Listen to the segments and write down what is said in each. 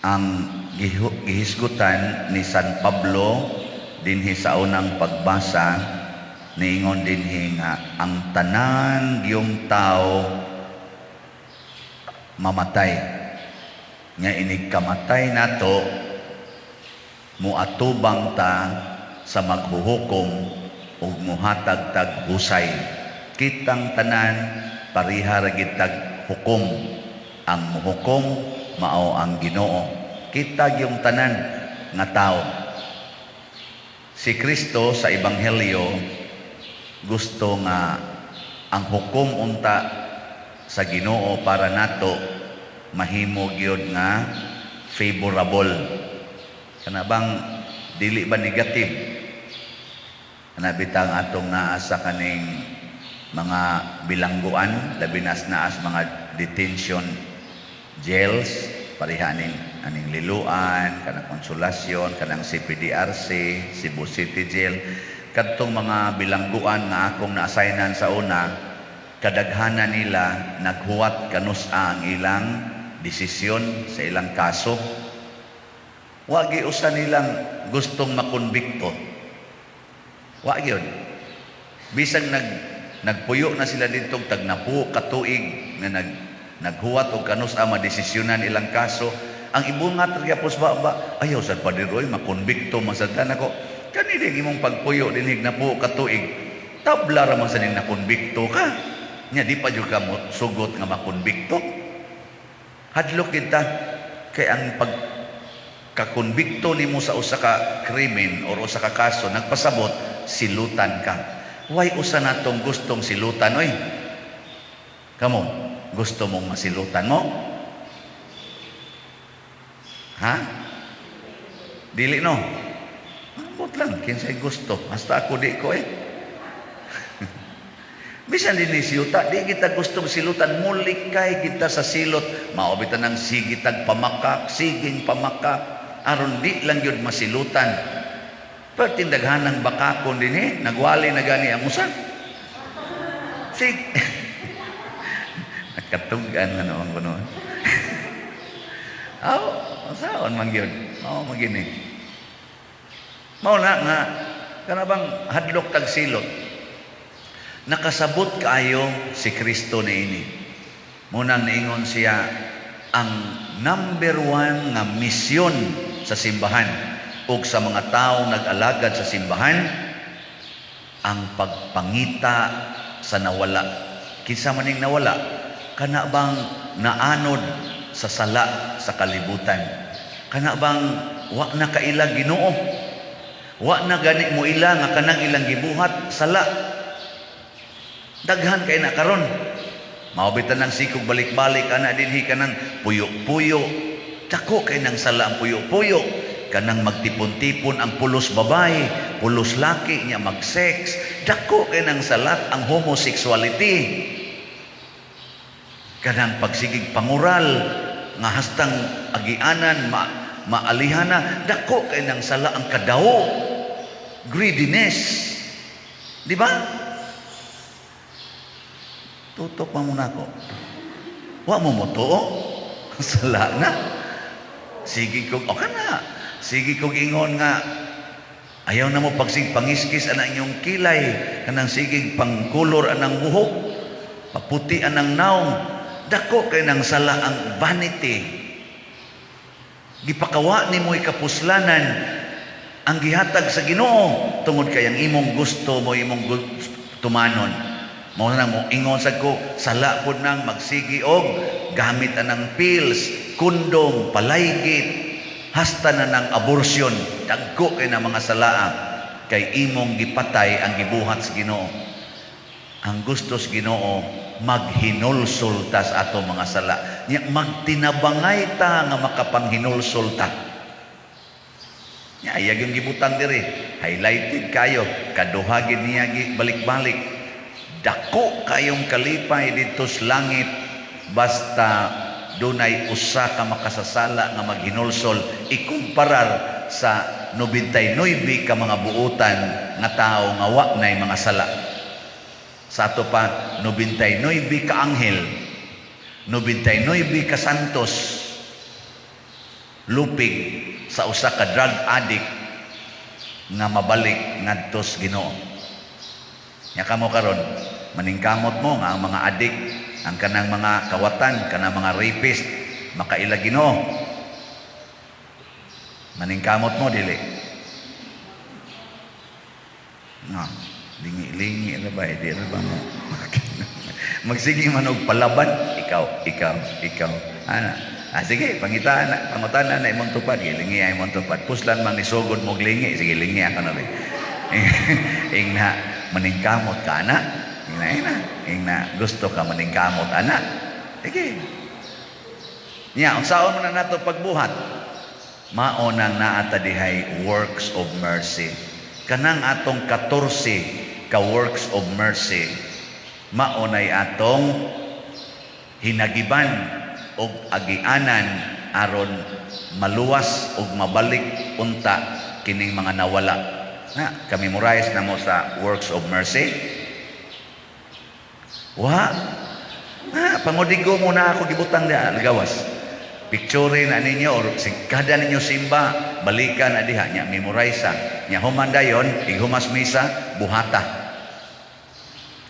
Ang gihisgutan ni San Pablo dinhi sa unang pagbasa, niingon dinhi nga ang tanan gyung tao mamatay, nga inig kamatay nato, muatubang ta sa maghuhukom ug muhatag tag husay. Kitang tanan pareha ra gid tag hukom. Ang muhukom mao ang Ginoo. Kita gyung tanan nga tao. Si Kristo sa Ebanghelyo gusto nga ang hukom unta sa Ginoo para nato mahimo gyud nga favorable. Kana bang dili ba negative? Kana bitang atong naa sa kaning mga bilangguan, labi na naa sa mga detention jails, pareha aning aning Liloan, kanang Consolacion, kanang CPDRC, Cebu City Jail, kadtong mga bilangguan nga akong na-assignan sa una, kadaghanan nila naghuwat kanus-a ang ilang desisyon sa ilang kaso. Wa gyud usa nilang gustong makonbikto. Wa gyud. Bisag nagpuyo na sila didto tagnapo ka tuig nga naghuwat og kanus-a madesisyonan ilang kaso, ang ibungat ra gyapon ba ba ayaw sad, Pader oy, makonbikto man sad nako. Kani din imong pagpuyo dinhig napo ka tuig, tabla ra man sa ning nakonbikto ka. Nya di pa jud ka mo sugot nga makonbikto. Hadlok kita kay ang pag kakonbikto nimo sa usa ka krimen or usa ka kaso nagpasabot silutan ka. Way usa natong gustong silutan oy. Kamo, gusto mong masilutan mo? Ha? Dili, no? Ambot lang kinsay gusto. Hasta ako di ko eh. Bisan din ni siyuta, di kita gustong silutan, mulikay kita sa silot. Mao bitaw nang sige tag pamakak, siging pamakak, aron di lang yun masilutan. Pero tindaghanang bakakon din eh, nagwali na gani ang usa. Sig. Nakatugan na naman ko noon. Aw, saon man gyud. Mao man gyud ni. Mao na nga kana bang hadlok tag silot. Nakasabot kaayo si Kristo niini. Munang niingon siya ang number one nga misyon sa simbahan ug sa mga tao nag-alagad sa simbahan, ang pagpangita sa nawala. Kinsa man ning nawala? Kana bang naanod sa sala sa kalibutan? Kana bang wa na kaila Ginoo? Wa na gani mo ila nga kanang ilang gibuhat sala. Daghan kay na karon. Mao bitaw nang sikog balik-balik ana dinhi, kanang puyo-puyo. Dako kay nang sala ang puyo-puyo. Kanang magtipon-tipon ang pulos babae, pulos laki niya mag-sex. Dako kay nang sala ang homosexuality. Kanang pagsigig pangural nga hastang agianan maalihana, dako kay nang sala ang kadawo. Greediness. Di ba? Tutok pa muna ako. Wa mo motuo? Sala na. Sige kog, o kana. Sige kog ingon nga, ayaw na mo pagsig pangiskis anang inyong kilay, kanang sigig pangkulor anang buhok, paputi anang naong, dako kay nang sala ang vanity. Gipakawa nimo kapuslanan ang gihatag sa Ginoo tungod kay ang imong gusto mo imong tumanon. Mao na mo ingon sad ko, sala pud nang magsigi og gamit anang pills, kondom, palaygit, hasta na ng abortion. Dagko kay na mga salaa kay imong gipatay ang gibuhat sa Ginoo. Ang gusto sa Ginoo, maghinulsol ta sa ato mga sala. Nya magtinabangay ta nga makapanghinulsol ta. Nya ayag yung gibutang diri, highlighted kayo, kaduha gid niya gi balik-balik. Dako kayong kalipay didto sa langit basta dunay usa ka makasasala nga maghinulsol ikumparar sa 99 ka mga buutan nga tao nga wa nay mga sala. Sa ato pa 99 ka anghel, 99 ka santos. Lupig sa usa ka drug addict nga mabalik ngadto sa Ginoo. Nya kamo karon, maningkamot mo nga ang mga adik, ang kanang mga kawatan, kanang mga rapist, makaila Ginoo? Maningkamot mo, dili? Nga, lingi-lingi na ba, di na ba mo? Magsige man og palaban, ikaw, ikaw, ikaw. Ana. Ah, sige, pangitaan na, pangutana na imong tupad, gilingi ay imong tupad. Puslan man nisugod mo lingi, sige, lingi ako na rin. Ingna, maningkamot ka ana. Ingna, ingna, ingna, gusto ka maningkamot ana. Sige. Nya, unsaon man na nato pagbuhat? Mao nang naa ta dihay works of mercy. Kanang atong 14 ka works of mercy, mao nay atong hinagiban og agianan aron maluwas og mabalik unta kining mga nawala. Na, ka-memorize na mo sa works of mercy? Wa. Ah, pangudigo muna ako gibutang diha gawas. Picture na ninyo or kada ninyo simba, balikan na diha nya, memorize nya. Human dayon, ighumas misa, buhata.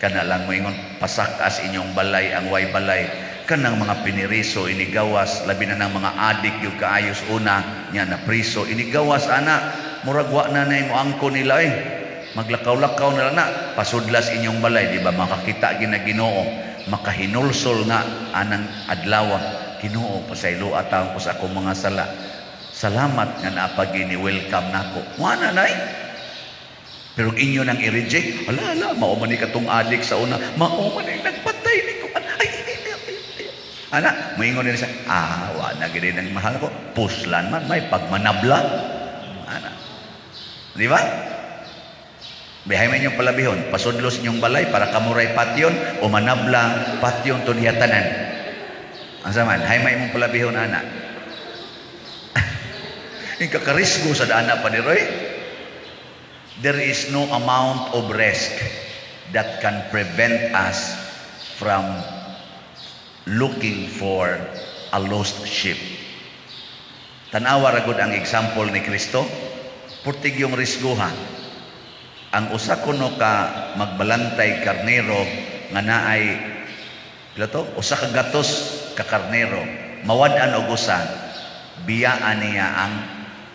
Kana lang moingon pasak-as inyong balay ang way balay, kanang mga piniriso inigawas, labi na ng mga adik yung kaayos una nya na priso inigawas ana, murag wa na nay mo angko nila eh, maglakaw-lakaw na lang na pasudlas inyong balay, di ba? Makakita gina Ginoo, makahinulsol nga anang adlaw, "Ginoo, pasayloa taon ko sa akong mga sala. Salamat nga naapagi ni welcome nako." Wa na nay. Pero inyo nang i-reject, "Ala, ala, mao man ni katong adik sa una, mao man ni nagpatay ni ko. Ay, ay, ay, ay, ay." Ana, moingon nila siya, "Ah, wa na gid nang mahal ko. Puslan man, may pagmanabla." Ana. Di ba? Bihay man inyong palabihon, pasudlos inyong balay para kamuray patyon o manabla patyon to diha tanan. Ang saman, hay may imong palabihon ana. Yung kakarisgo sa dana pa ni Roy. There is no amount of risk that can prevent us from looking for a lost sheep. Tanawa ra gud ang example ni Kristo. Purtig yung risguha. Ang usa kuno ka magbalantay karnero nga naay pila to? Usa ka gatos ka karnero. Mawad-an og usa, biyaan niya ang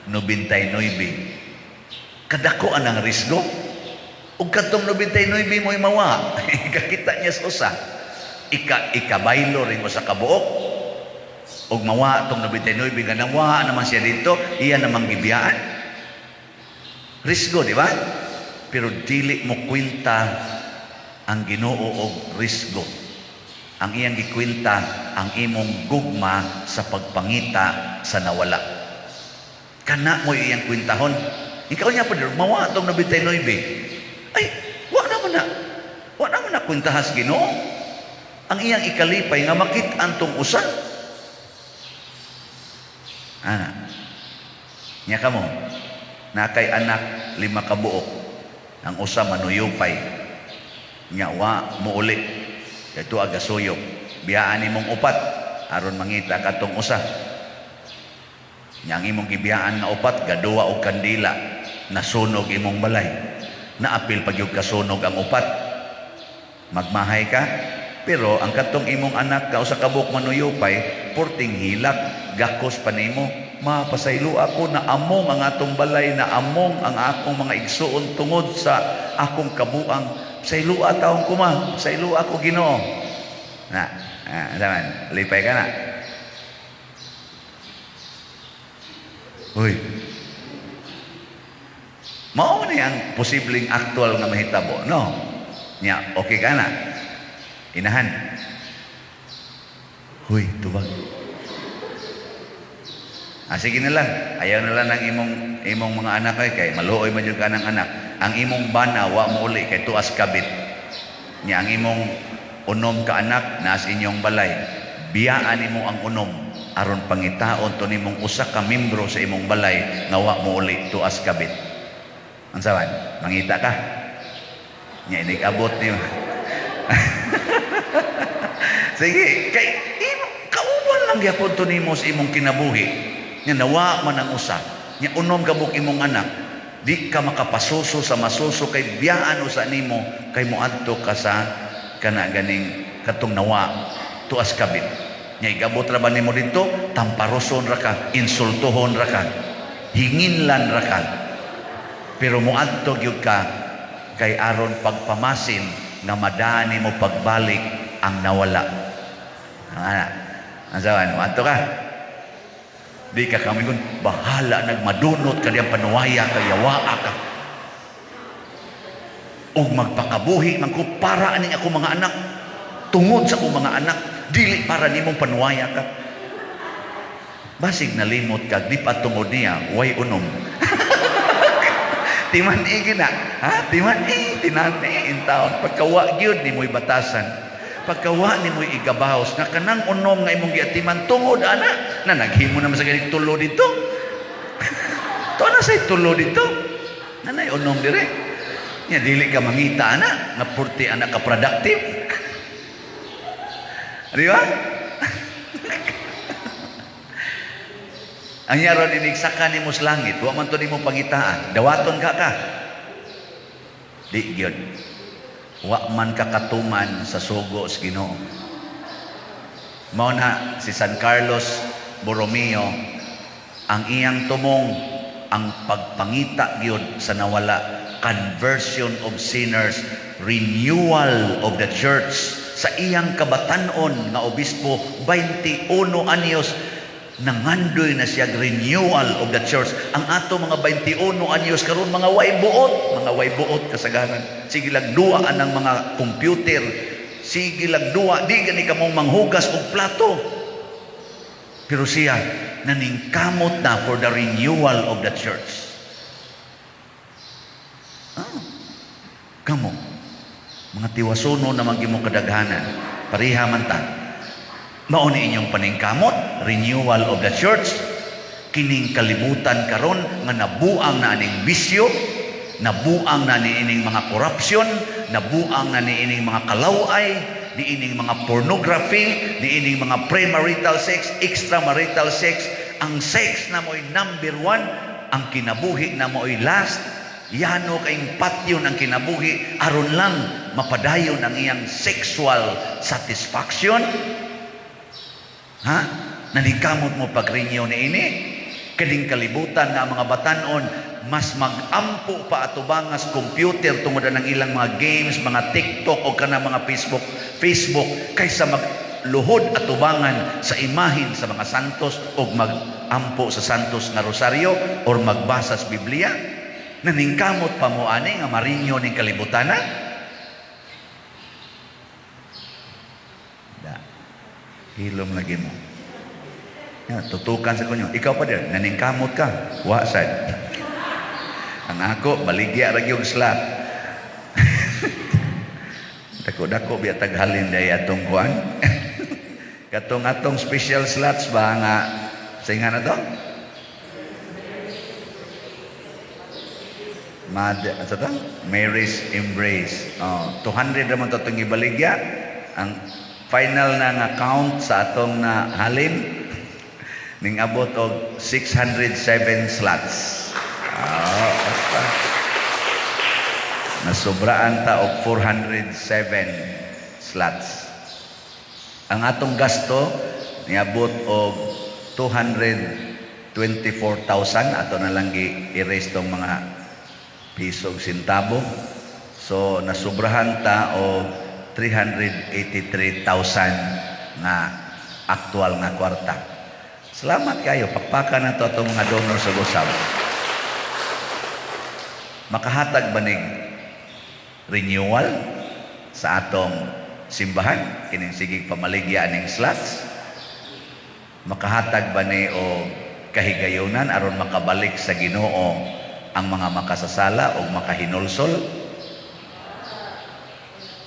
99. Kadako ang risgo. Ug kadtong 99 mo'y mawa. Kakita niya sa usa. Ikabaylo rin mo sa kabuok. Ug mawa tong 99 nga nawa naman siya dito, iya namang gibiyaan. Risgo, di ba? Pero dili mo kwenta ang Ginoo og risgo. Ang iyang gikwenta ang imong gugma sa pagpangita sa nawala. Kana mo iyang kwentahon. Ikaw niya pa, mawa tong 99. Ay, wa naman na. Wa naman na kwentahas Ginoo. Ang iyang ikalipay nga makit-an tong usa. Ana. Nya kamo, na kay anak lima ka buok. Ang usa manuyupay. Nya wa muuli. Kay tuwa gasuyop. Biyaan nimong upat aron mangita katong usa. Nya ang imong gibiyaan nga upat gaduwa og kandila, nasunog imong balay. Naapil pag yung kasunog ang upat. Magmahay ka, pero ang katong imong anak ka usa ka buok manuyupay, porting hilak, gakos pa nimo. "Mapasaylo ako na among ang atong balay, na among ang akong mga igsuon tungod sa akong kabuang. Pasayloa taon ko ma, pasaylo ako Ginoo." Na, ah, naman, lipay ka na. Uy. Mao ni ang posibleng aktual nga mahitabo, no? Nya, okay ka na. Inahan. Huy, tubag. Ah, sige na lang. Ayaw na lang ng imong imong mga anak kay kay maluoy man jud ka ng anak. Ang imong bana wa mo uli kay tuas kabit. Nya ang imong unom ka anak naas inyong balay. Biyaan nimo ang unom aron pangitaon to nimong usa ka membro sa imong balay nga wa mo uli tuas kabit. Unsa man? Mangita ka. Nya inig-abot nimo. Sige, kay imo kauban lang gyapon to nimo sa imong kinabuhi. Nya nawa man ang usa. Nya unom gabok imong anak. Di ka makapasuso sa masuso kay biyaan usa nimo kay moadto ka sa kana ganing katong nawa tuas kabit. Nya igabot ra ba nimo didto, tamparoson ra ka, insultuhon ra ka, hinginlan ra ka. Pero moadto gyud ka kay aron pagpamasin nga madani mo pagbalik ang nawala. Ang ana. Ang sawan, moadto ka. Di ka kami bahala nagmadunot ka diyang panuwaya ka, yawaa ka. Ug magpakabuhi man ko para aning ako mga anak, tungod sa akong mga anak, dili para nimong panuwaya ka. Basig nalimot ka, di pa tungod niya, way unom. Timan i gina, ha? Timan i, tinan i in taon. Pagkawa gyud nimoy batasan. Pagkawa nimoy igabahos nga kanang unom nga imong giatiman tungod ana na naghimo naman sa ganit tulo dito. To na say tulo dito. Nanay unom dire. Nya dili ka mangita ana nga purti ana ka productive. Di ba? Ang yaron inigsaka nimo sa langit, wa man to nimo pangitaan, dawaton ka ka. Di gyud. Wa man ka katuman sa sugo sa Ginoo. Mao na si San Carlos Borromeo, ang iyang tumong ang pagpangita gyud sa nawala, conversion of sinners, renewal of the church. Sa iyang kabatan-on nga obispo, 21 anyos, nangandoy na siya renewal of the church. Ang ato mga 21 anyos karon mga way buot, mga way buot kasagaran. Sige lang duwa anang mga computer, sige lang duwa, di gani kamong manghugas og plato. Pero siya naningkamot na for the renewal of the church. Ah, kamo, mga tiwasuno naman gimo kadaghanan, pareha man ta. Mao ni inyong paningkamot, renewal of the church, kining kalibutan karon nga nabuang na aning bisyo, nabuang na niining mga corruption, nabuang na niining mga kalaway, niining mga pornography, niining mga premarital sex, extramarital sex. Ang sex na mo'y number one, ang kinabuhi na mo'y last. Yano kayong patyon ang kinabuhi, aron lang mapadayon ang iyang sexual satisfaction. Ha? Nanikamot mo pag-renew ni ini? Kining kalibutan nga ang mga batanon mas magampo pa atubangas computer tungod ng ilang mga games, mga TikTok o kana mga Facebook, Facebook kaysa magluhod atubangan sa imahin sa mga santos o magampo sa santos nga rosaryo or magbasa sa Biblia. Naningkamot pa mo ani nga marinyo ning kalibutan na? Da. Hilom lagi mo. Ya, tutukan sa kunyo. Ikaw pa din, naningkamot ka. Wa sad. Ang ako, baligya ra gyud slot. Dako-dako biya taghalin day atong kuan. Katong atong special slots ba nga sa nga na to? Mad, sa to? Mary's Embrace. Oh, 200 naman to itong ibaligya. Ang final na nga count sa atong na halin ning abot og 607 slots. Ah, basta. Nasubraan ta og 407 slots. Ang atong gasto niabot og 224,000, ato na lang gi-erase tong mga piso ug sentabo. So nasubrahan ta og 383,000 nga aktual nga kwarta. Salamat kayo. Pakpakan na to atong mga donor sa gusab. Makahatag ba nig renewal sa atong simbahan? Kining sigig pamaligya aning slots? Makahatag ba ni o kahigayunan aron makabalik sa Ginoo ang mga makasasala o makahinulsol?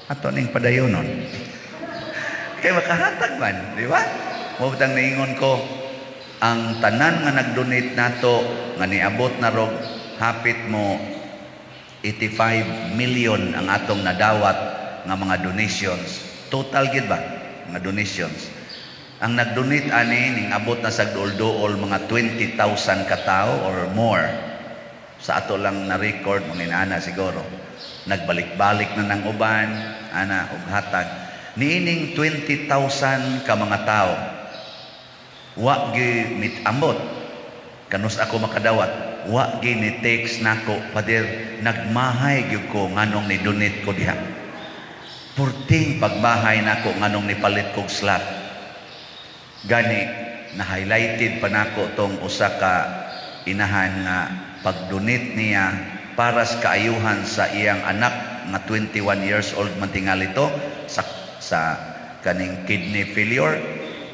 Ato ning padayonon. Kay makahatag man, di ba? Mao bitang niingon ko, ang tanan nga nag-donate nato nga niabot na rog hapit mo 85 million ang atong nadawat nga mga donations. Total gid ba? Mga donations. Ang nag-donate ani, ning abot na sa duol-duol mga 20,000 katao or more. Sa ato lang na record, mga inana siguro. Nagbalik-balik na ng uban, ana, ug hatag. Niining 20,000 ka mga tao, wa gi mit ambot. Kanus ako makadawat, wa gi ni text nako, "Pader, nagmahay gyud ko nganong ni donate ko diha. Purting pagmahay nako nganong nipalit kog slot." Gani na highlighted pa nako tong usa ka inahan nga pag-donate niya para sa kaayuhan sa iyang anak nga 21 years old man tingali to sa kaning kidney failure.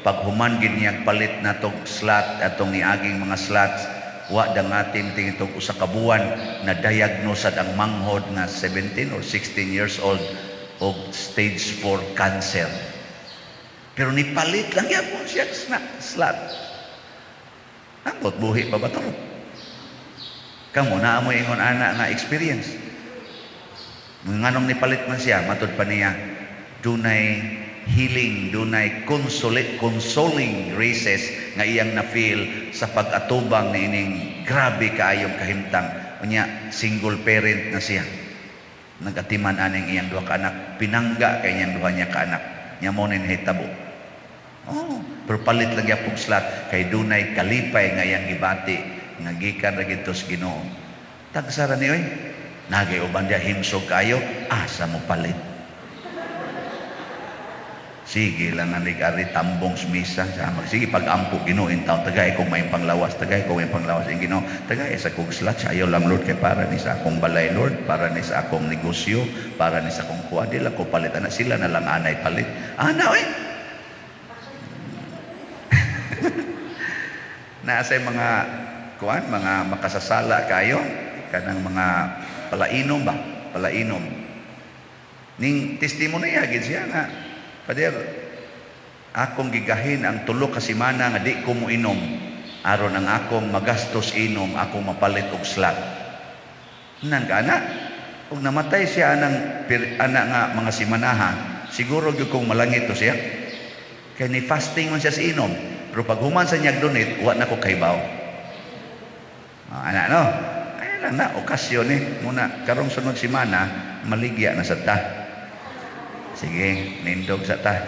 Paghuman gid niya palit na tog slot, atong niaging mga slots, wa dangatin tingitog usa ka buwan, na diagnose ang manghod nga 17 or 16 years old og stage 4 cancer, pero nipalit lang gyapon siya na slot. Ambot, buhi pa ba to? Kamo, naa mo ingon ana nga experience? Nganong nipalit man siya, matud pa niya, dunay healing, dunay consoling graces nga iyang na-feel sa pag-atubang ni ining grabe kaayong kahimtang. Unya, single parent na siya. Nagatiman aning iyang duha ka anak, pinangga kay iyang duha niya ka anak. Nya mo ni nahitabo. Oh, pero palit lang gyapon slot kay dunay kalipay nga iyang gibati nga gikan ra gid sa Ginoo. Tagsa ra ni oy. Nagay uban diya himsog kayo, asa mo palit? Sige lang nga ari tambong sa misa. Sa sige pag-ampo, Ginoo in taon, tagay kong may panglawas, tagay kong may panglawas in Ginoo, tagay sa kong slot, sayo lang, Lord, kay para ni sa akong balay, Lord, para ni sa akong negosyo, para ni sa akong kuha, di lang ko palit ana, sila na lang anay palit. Ana oy. Nasa mga kuan, mga makasasala kayo, kanang mga palainom ba? Palainom. Ning testimony gid siya nga, "Pader, akong gigahin ang 3 ka semana nga di ko moinom aron ang akong magastos inom akong mapalit og slot." Nang ana ug namatay siya anang ana nga mga simanaha, siguro gyud kong malangit to siya. Kay ni fasting man siya sa inom. Pero pag human sa niyag donate, wa na ko kahibaw. Ah, ana no? Ay lang na, okasyon eh. Muna, karong sunod semana, maligya na sa ta. Sige, nindog sa ta.